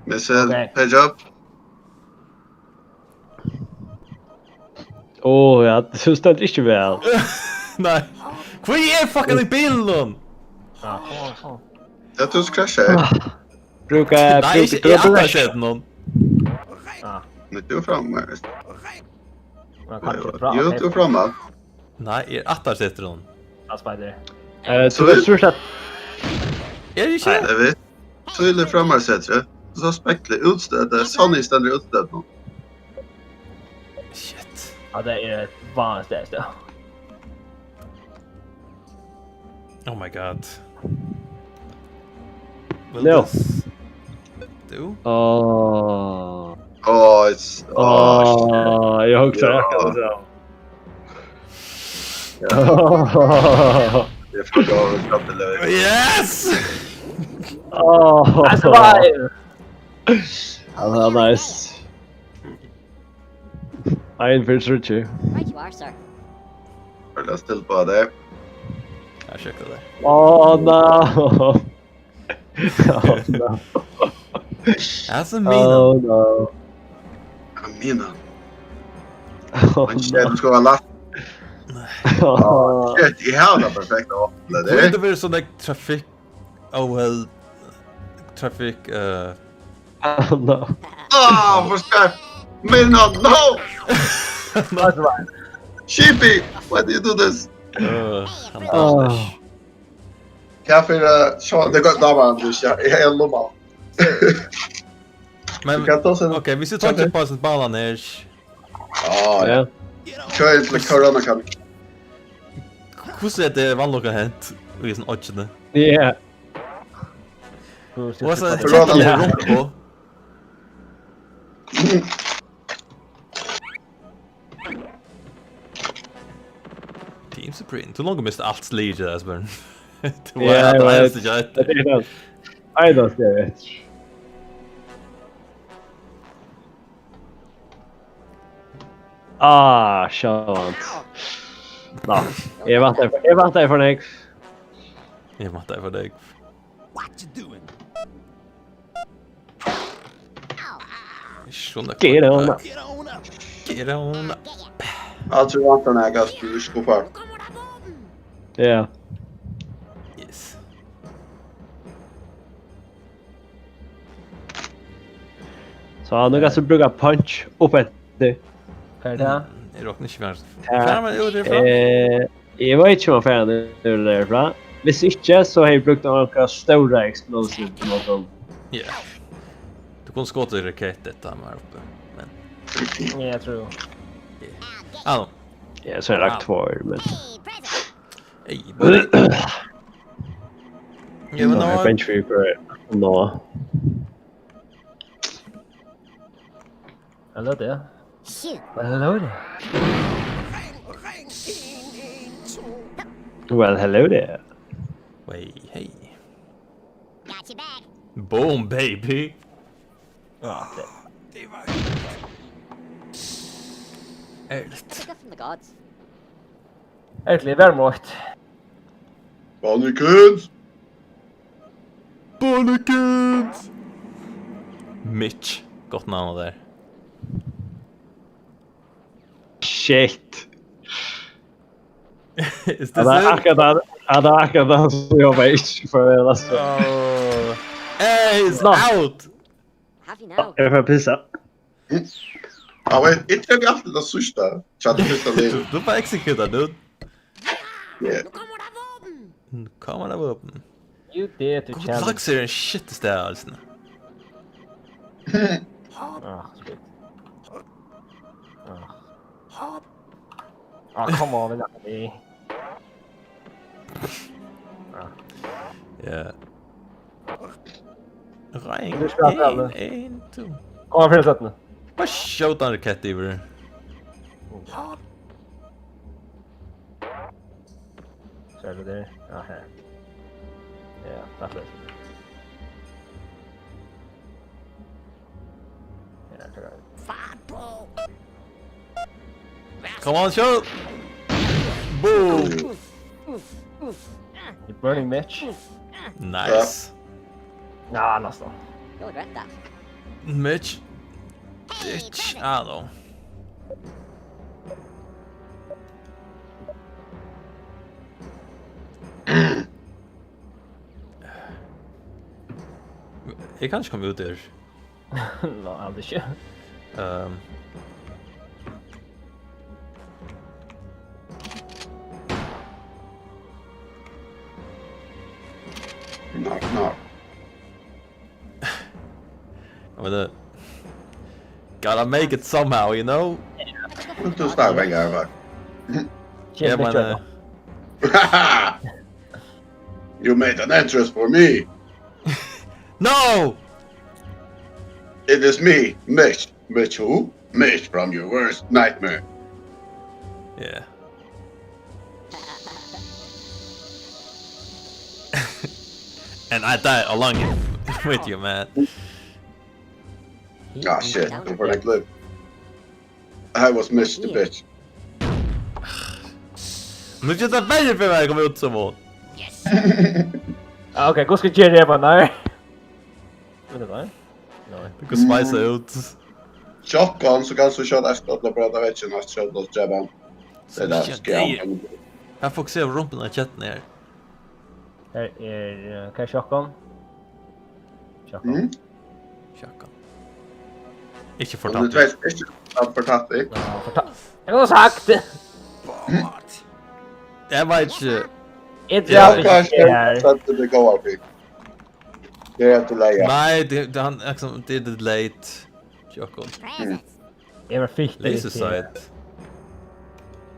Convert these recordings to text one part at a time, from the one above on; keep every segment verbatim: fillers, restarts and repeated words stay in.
Missile, okay. Page up. Ó, ja, tú stendur ikki væl. Nei. Hví er fucking í bilinum? Ja, tú skrasjar. Ah. Brúka, nei, brúka, ikki, eg brúka, brúka. Nei, tú er framme. Jú, tú er framme. Nei, eg er aftarsettur hon. Ja, Spider. Eh, so tú veist at... Er det ikke? Nei. Eg veit. Tydelig frammersetri. So spekli útstøtt. Sonny stendur útstøtt nú. Shit. Ja, det er et vanligt sted, ja. Oh my god. Will this do? Åh. Åh, it's, åh, shit. Åh, jag har också räknat med det. Ja. Det får jag väl gratulera. Yes! Åh. I survive! Ja, det var nice. Ein fyri tríggjar. Right you are, sir. Har er stilt på det. Jeg sjekker det. Oh no! Oh no! That's a mean. Oh no! Hva mener han? Oh no! Shit, du skal være last. Oh. Shit, jeg har det perfekt å åpne det. Hvor er det vel sånn der trafikk? Oh well. Trafikk, eh, Oh no. Ah, for skarpt. Men no, no! That's right. Sheepy, why do you do this? Øh, han... Oh. Hva for, eh, så, det går, da var han just, ja, jeg er lomma. Men, ok, hvis du tar ikke på sånn banen her. Ah, ja. Kjør til corona kan. Hvordan er det vanlig å hente? Vi er sånn åttende. Ja. What's that? Corona. Check your rumpa. Team Supreme. Tú longu mist alt sligið, Asbjørn. Tú var... Ja, ja, ja. Nei, da skal jeg vite. Ah, sjálvandi. Ná, eg væntaði, eg væntaði for nógv. Eg væntaði for nógv. What you doing? Get on up. Get on up. Altso, væntar nakað, tú skuffar. Ja. Yes. So, nú kanst tú brúka punch upp eftir. Hvat er tað? Mm, eg rokni ikki við. Tað, fara vit úr herfrá? Eh, eg veit ikki um hann fer hann úr herfrá. Hvis ikki, so hevði eg brúkt onkra stóra explosive móti honum. Ja. Tú kundi skotið rakett eftir hann var uppi, men... Ja, eg trúði. Ja. Ah, no. Ja, so hevði eg lagt tveir, men... Hey, buddy. Ja, men... Nú er eg bange fyri, hvat er nú? Hello there. Shoot. Well, hello there. Well, hello there. Hey, hey. Got your back. Boom, baby. Ah, det var... Herligt. Pick up from the gods. Herligt, vær møtt. Bonnykins! Bonnykins! Mitch. Gott navn av deg. Shit. Is this it? Ja, det er akkurat det, ja, det er akkurat det som jeg var ikke for det, altså. Oh. Hey, he's out! Have you now? Jeg får pisse. Ja, men jeg treffer alltid den siste. Tja, det første liv. Du, du får execute, dude. Yeah. Nu kommer der våben! Nu kommer der våben. You dare to challenge. Laks er en shit i stedet, altså. Ah, shit. Ah. Ah, come on, det er det. Ah. Ja. Ring. Du skal prøve. En, en, to. Kom, fyr, sett den. Bare skjøt den rakett i, bror. Så er det der. Ja, her. Ja, takk for det. Ja, takk for det. Come on, shoot! Boom! You burning, Mitch. Nice. Ja, nesten. You'll regret that. Mitch. Ditch. Ah, no. Eg kann ikki koma út her. Nei, aldri ikki. Ehm. Knock, knock. Men det, gotta make it somehow, you know? Tú snakka bara. Kemur ikki. You made an entrance for me. No! It is me, Mitch. Mitch who? Mitch from your worst nightmare. Yeah. And I died along with you, man. Ah, shit. Don't forget clip. I was Mitch the bitch. Nú geti eg verri fyri meg at koma út sum hon. Ah, ok, hvussu skal eg gera tað her? Veit tú hvat? Nei. Tú kann sveisa út. Shotgun, so kanst tú skjóta eftir alla bróta veggin, og skjóta og drepa hann. Tað er tað, skjóta hann. Her fokuserar rumpuna á kettuni her. Her er, eh, hvat er shotgun? Shotgun. Mm? Shotgun. Ikki for tætt. Ikki for tætt. Ja, for tætt. Eg havi sagt. What? Eg veit ikki. Eg drepi ikki her. Nei, tað er too late. Shotgun. Eg var fittur. Laser sight.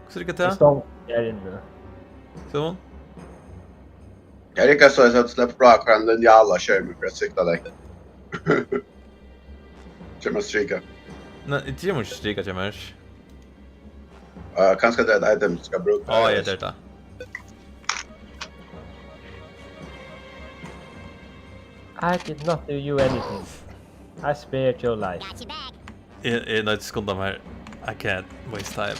Hvussu riggar tað? Eg stóð her inni. Sum? Eg riggar so, at eg sleppi frá at koyra ein linjal á skermin fyri at sikta langt. Kemur at strika. Nei, eg kemur ikki strika, kemur. Uh, kanska tað er eitt item tú skalt brúka. Á, ja, tað er tað. I did not do you anything. I spared your life. Got your back. Eg, eg noyðist at skunda mær. I can't waste time.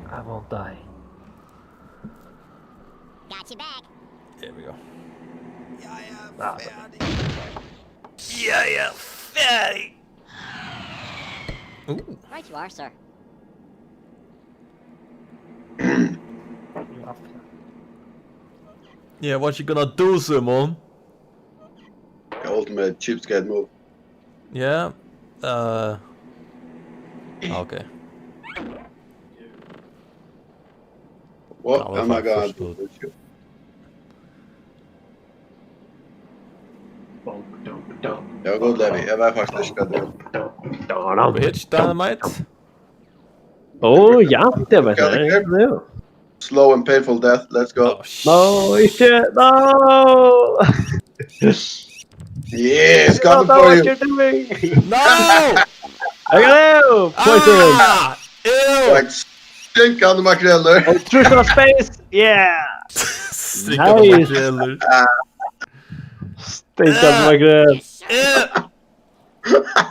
I won't die. Got your back. There we go. Ja, ja, ferdig. Ja, ja, ferdig. Ooh. Right you are, sir. Yeah, what you gonna do, Simon? The ultimate cheapskate move. Yeah. Uh, okay. What am I gonna do with you? Eg var góður, Levi. Eg var faktiskt ikki góður. Bitch, dynamite. Ó, ja, tað var tað. Jú. Slow and painful death, let's go. Oh, shit. No, ikki, no! Yes, coming for you. What are you doing? No! Hello, poison. Ah, ew. Like, stinkandi makrelur. Trust space, yeah. Stinkandi makrelur. Stinkandi makrelur. Ew.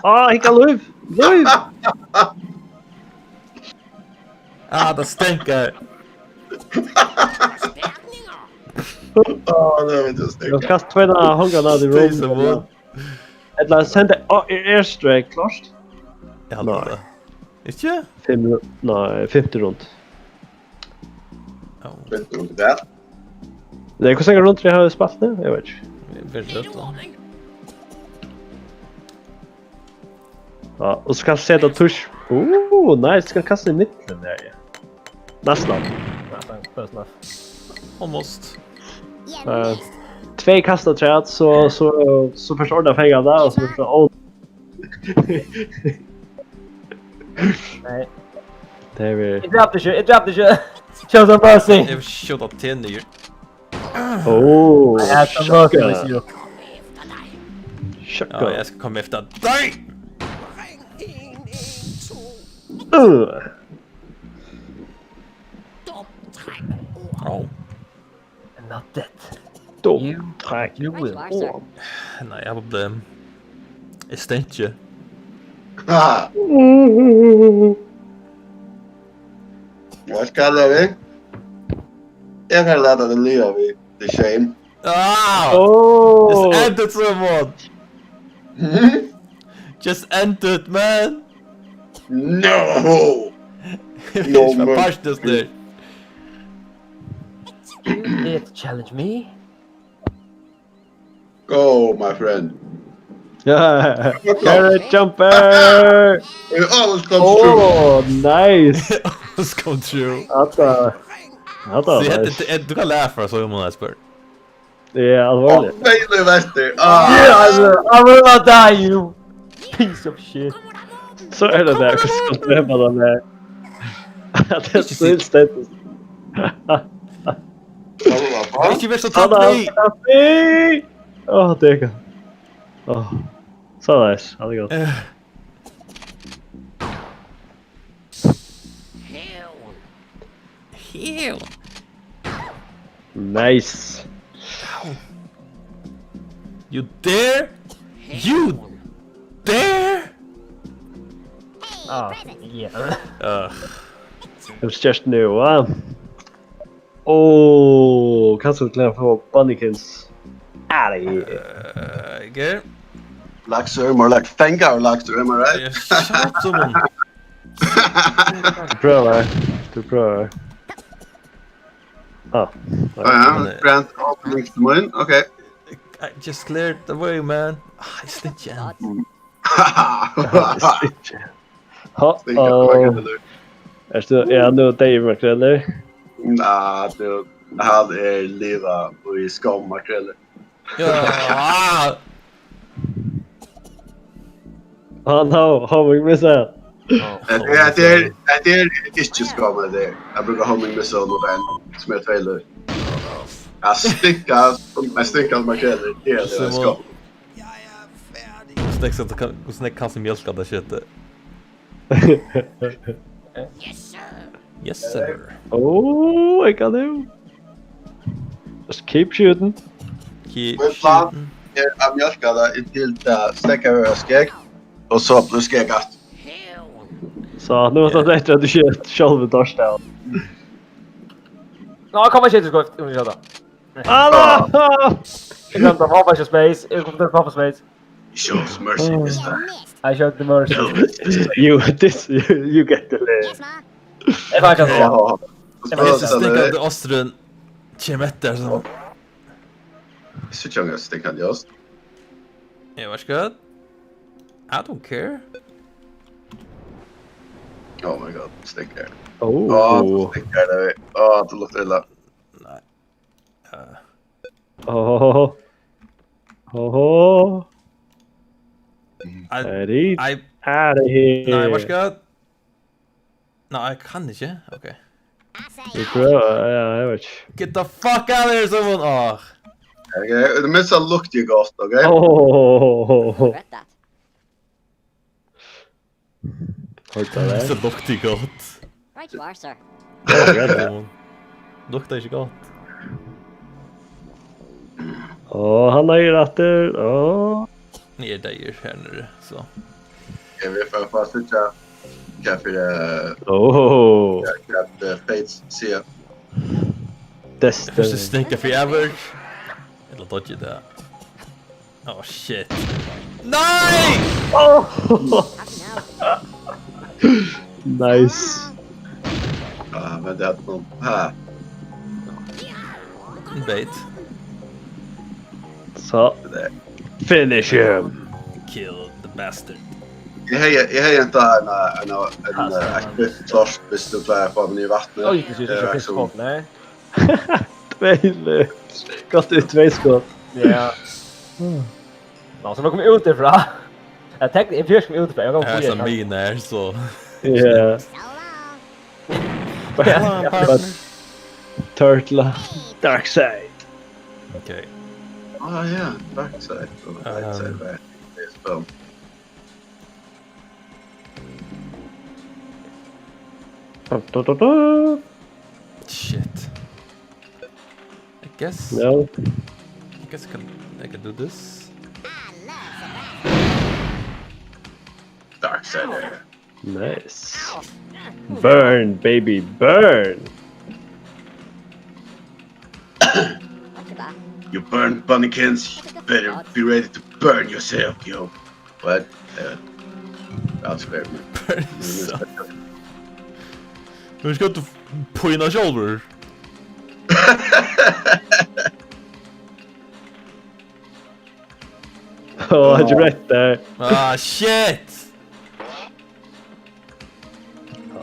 Ah, hygga, lív! Lív! Ah, tað stinkar. Ah, tað er just. Tú kanst kasta tvey handgranatir í rúm. Ella senda, ah, er airstrike klárt? Eg haldi tað. Ikki? Fimm ru-, nei, fimti rund. Ja. Veit tú um tað? Nei, hvussu nógvar rundir eg havi spælt nú? Eg veit ikki. Vit byrja út, tá. Ja, og so kanst seta tusk. Uh, nice, skal kasta í millum her, ja. Næstan. Næstan, close enough. Almost. Eh, tvey kast afturat, so, so, so fært tú ordiliga fangað tað, og so fært tú, oh. Nei. Tað er við. Eg drap ikki, eg drap ikki. Show some mercy. Eg vil skjóta teg niður. Oh, I have some mercy with you. Shotgun. Ja, eg skal koma eftir tær. Uh. Au. And not that. Don't you, try. You will. Nei, eg havi problem. Eg stengi. Ha! Hvat skal eg við? Eg kann lata teg liva við the shame. Ah! Oh! It's ended, someone! Just end it, man. No! No, man. Pass this there. You dare to challenge me? Go, my friend. Carrot jumper! It always comes true. Oh, nice! Let's go through. Hatta, hatta So, var hetta, nice. Hetta, du kann læra frá so um hon spør. Ja, Og alvorligt. feilir vesti. Ja, Ah, altså, I'm gonna die, you piece of shit. Så er det der, så skal du drepe den der. Det er så selvstendig. Ikki vera so Tada! tapri. Åh, det er godt. Åh, så nice. Ha det godt. Eh, Heal. Nice. You dare? You dare? Ah, yeah. Uh, Hvem størst nå, va? Åh, kanskje vi klarer å få Bunnykins out of here. uh, okay. Laksur, more like Fengar Laksur, am I right? Yeah, shut up, someone. Du prøver. Du prøver. Ah. Ja, ja, Grand Opening to mine. Okay. I just cleared the way, man. Ah, I stinker. Ha, Stinker på oh. Makrelli. Er det, ja, nå Dave Makrelli. Nah, dude. Han er livet i skam, Makrelli. Ja. Han har, har vi med seg. Det er, det er, det er ikke skam, det er. Jeg bruker homing missile mot en som er trailer. Jeg stinker, jeg stinker Makrelli. Det er Simon. Skam. Snakk så kan, snakk kanskje mjølka det shit. Yes, sir. Oh, I got him. Just keep shooting. Keep Min plan shooting. er at mjølka det inntil det stekker over skjegg, og så blir skjegg at. Så nå er det etter at du skjøt sjølve touchdown. Nå, kom og skjøt, skjøt, skjøt. Ah, Jeg glemte å ha på space. Jeg kom til å ha på space. Shows mercy this time. I showed the mercy. you, this, you, you get the lead. Jeg faktisk ja. Åh, Jeg synes stinkende ostrurin kommer etter, så. Så kjenner jeg stinkende ost. Jeg vet ikke hva. I don't care. Oh my god, stinker. Oh. Åh, stinker det. Åh, det lukter illa. Nei. Oh. Oh. I, Eddie. I, Out of here. Nei, hva skal jeg? Nei, jeg kan ikke. Ok. Vi prøver, ja, jeg vet ikke. Get the fuck out of here, someone! Åh. Okay, det minste lukter jo godt, ok? Oh. Regret that. Hørte du det? Så lukter det godt. Right you are, sir. Åh, someone. Lukter ikke godt. Åh, han er etter. Åh. Ni er der her nede, så. Jeg vil for for at sitte her. Hva for, eh, Åh. hva for, eh, Fates sier. Jeg først Destiny. stinker for jævlig. Eller dodge det. Oh shit. Nei! Åh. Half an hour. Nice. Ja, men det er noe her. En bait. Så. Det er det. Finish him. Kill the bastard. Jeg har, jeg har en, en, en, en, en, en, hvis du klarer å få ham i vannet. Oi, det synes jeg Det er ikke liksom- fiskebåt, nei. Tveilig. Gått ut tvei skott. Ja. Nå, så må komme ut derfra. Jeg tenkte, jeg først kom ut derfra. Jeg kan Jeg er flyge, som mine her, så. Ja. Come on, partner. Turtle. Dark side. Ok. Ah, ja, dark side og light side, right? Det er spennende. Da, da, da, da. Shit. I guess. No. I guess I can, I can do this. Dark side, ja. Nice. Burn, baby, burn. Not too bad. You burn Bunnykins, you better be ready to burn yourself, yo. What? Yeah. That's great, man. Nú skal tú pína sjálvur. Oh, I read that. Ah, shit!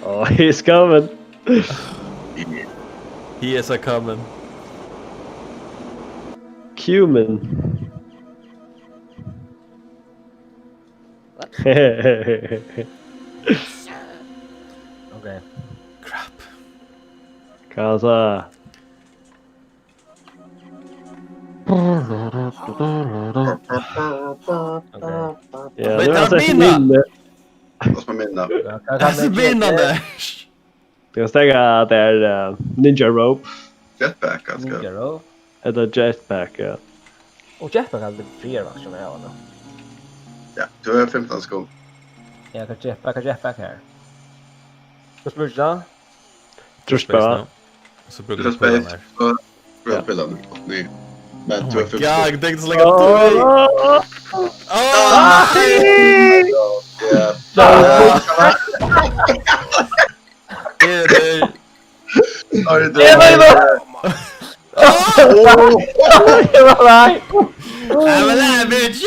Oh, he's coming. He is a coming. Cumin. Okay. Crap. Hvat so? Okay. Ja, veit, nú er tað er mín. Mín. Hvussu er mín? Ja, hvat kann... Hetta er mín, Anders. Tú kanst taka at tað er, eh, Ninja Rope. Jetpack, kanska. Ninja Rope. Ella Jetpack, ja. Og Jetpack hevði verið friðarvakt sum eg havi nú. Ja, tú hevur fimtan sekund. Ja, hvat Jetpack, hvat Jetpack her? Hvat spyr tú? Trýst bara. Space nú. Og so brúkar tú pílarnar. Trýst space, so brúkar tú pílarnar. Nei. Men tú hevur fimtan sekund. Oh my God, eg tenkti so leingi aftur. Ah! Ah! Ja. Eg er deyður. Oj, det var... Eg var der! Oj, det var der! I'm alive, bitch!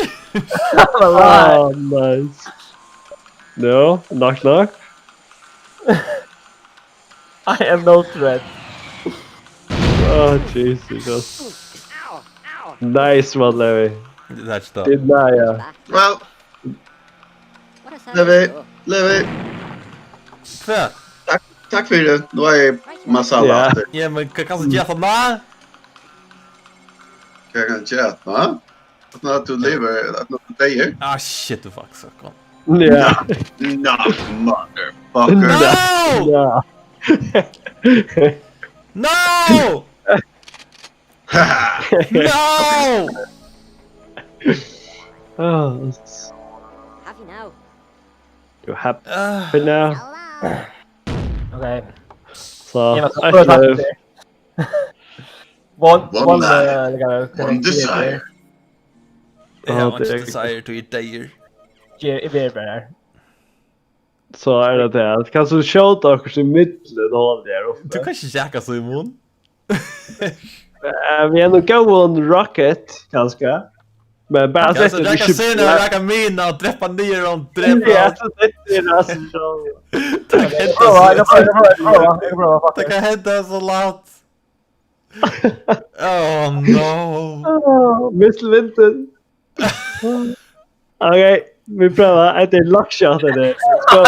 I'm alive! Oh, nice. No, knock, knock. I am no threat. Oh, Jesus. Nice one, Levi. That's tough. Did not, yeah. Well, Levi, Levi. Hvat? Takk, takk fyri tað. Nú eri eg masala aftur. Ja, men hvat kanst tú gera aftaná? Hvat kann eg gera aftaná? Aftaná at tú livir, aftaná at tú deyr. Ah, shit, tú fuck, so kom. Ja. No, motherfucker. No! Ja. No! No! Oh, it's... Happy now. You're happy now? Okay. So, actually, one, one, uh, one desire. Eg havi eingin desire to eat deyr. Eg verði bara her. So er tað tað. Kanst tú skjóta okkurt í millum hol her uppi? Tú kanst ikki raka, Símun. Eh, við einum góðum rocket, kanska. Men bara... Ja, so raka síðuna, raka mina og drepa niður og drepa. Ja, so drepa niður, altso, so. Takk, henda. Eg prøvi, eg prøvi, eg prøvi, eg prøvi, fuck. Tað kann henda so lætt. Oh no. Ah, mist vindin. Okay, vit prøva. Hetta er luckshot, hetta er. Let's go.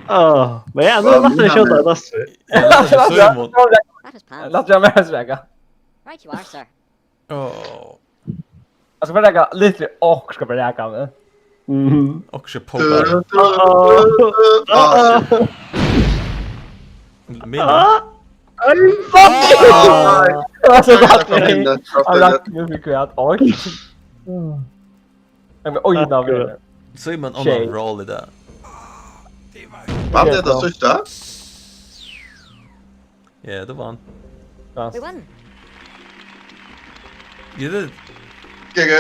Ah, men ja, nú er lættari at skjóta enn næstu. Ja, tað er so imot. That is pants. Lat meg vera, Svega. Right you are, sir. Oh. Eg skal bara raka litt, okkurt skal bara raka meg. Mhm. Okkurt skal poka. Uh-oh. Min. Ah! Are you fucking... Ah! Tað var so gott. Hann rakk meg fyri hvat? Oj. Men oj, ná, akkurát. Símun on a roll í dag. Vann eg tað síðsta? Ja, tú vann. Ja. We won. You did. G G.